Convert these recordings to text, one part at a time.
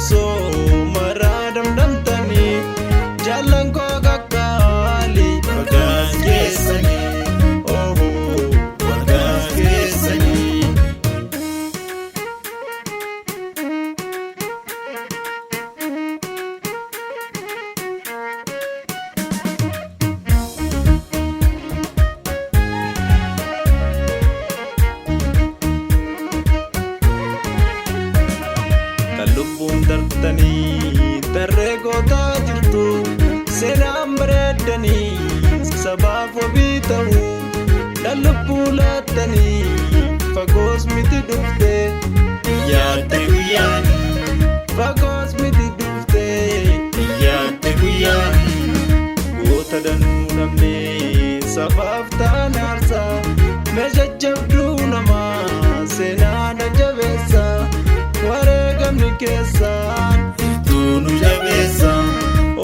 qabsoo maraa damdamtanii jaallan koo qaqqaalii Bagaan geessanii, ohoo bagaan geessanii. Kan lubbuun darbtanii tarree gootaa jirtu seenaan bareeddanii sabaaf wabii ta'u dhan lubbuu laattanii fagoos miti dhufte Yaatte guyyaan, fagoos miti dhufte yaatte guyyaan. Goota danuu dhabnee sabaaf ta'an aarsaa meeshaa jabduu namaa seenaa na jabeessa wareegamni keessaan Ittuu nu jabeessa,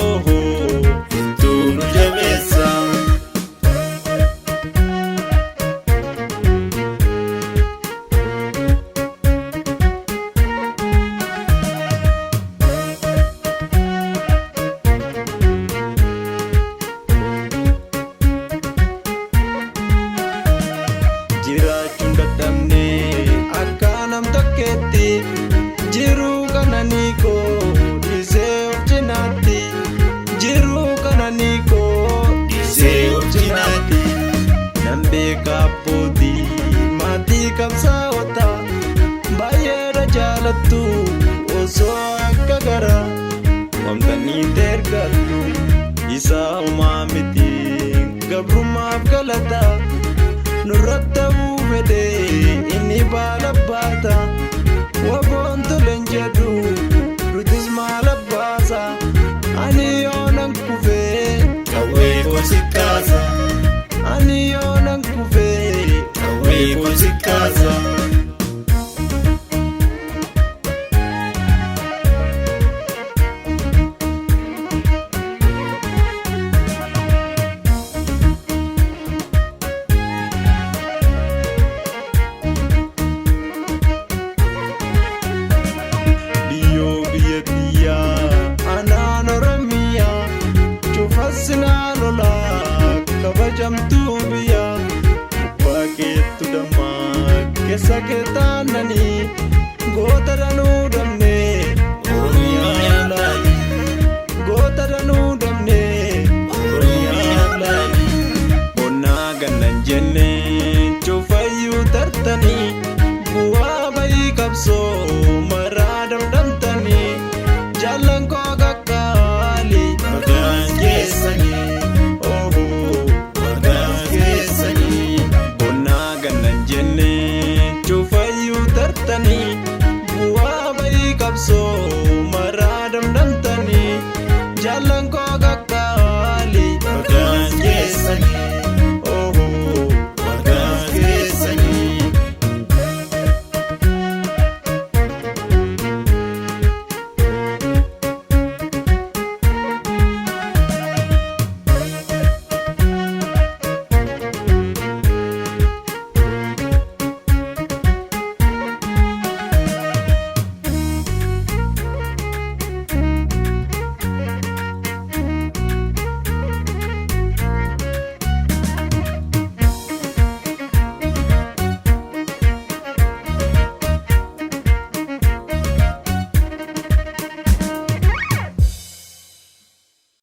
ohoo. ittuu nu jabeessa. Jiraachuun dadhabnee akka nam tokkeetti jiruu kananii koo dhiisee of cinaatti jiruu kananii koo Dhiisee of cinaatti, nan beeka abbootii maatii qabsaa'ota baay'eedha jaalattu osoo akka gara wamtanii ergattu isaa homaa miti gabrummaaf galata nurratti ta'uu fedhee inni baala baata waboon tolen jedhu nutis maal abbaasa ani yoonan kufee qawwee koo si kaasa, ani yoonan kufee qawwee koo si kaasa. Biyyoo biyya kiyyaa anaan Oromiyaa cufasinaa lolaa kabajamtuu biyya gubbaa keettu dammaa keessa kee taananii goota danuu dabnee Oromiyaan laali, goota danuu dabnee Oromiyaan laali. Qonnaa gannan jennee cufayyuu tartanii bu'aa bayii qabsoo maraa damdamtanii jaallan koo qaqqaalii Bagaan geessanii, ohoo bagaan geessanii. Qonnaa gannan jennee cufayyuu tartanii bu'aa bayii qabsoo maraa damdamtanii jaallan koo.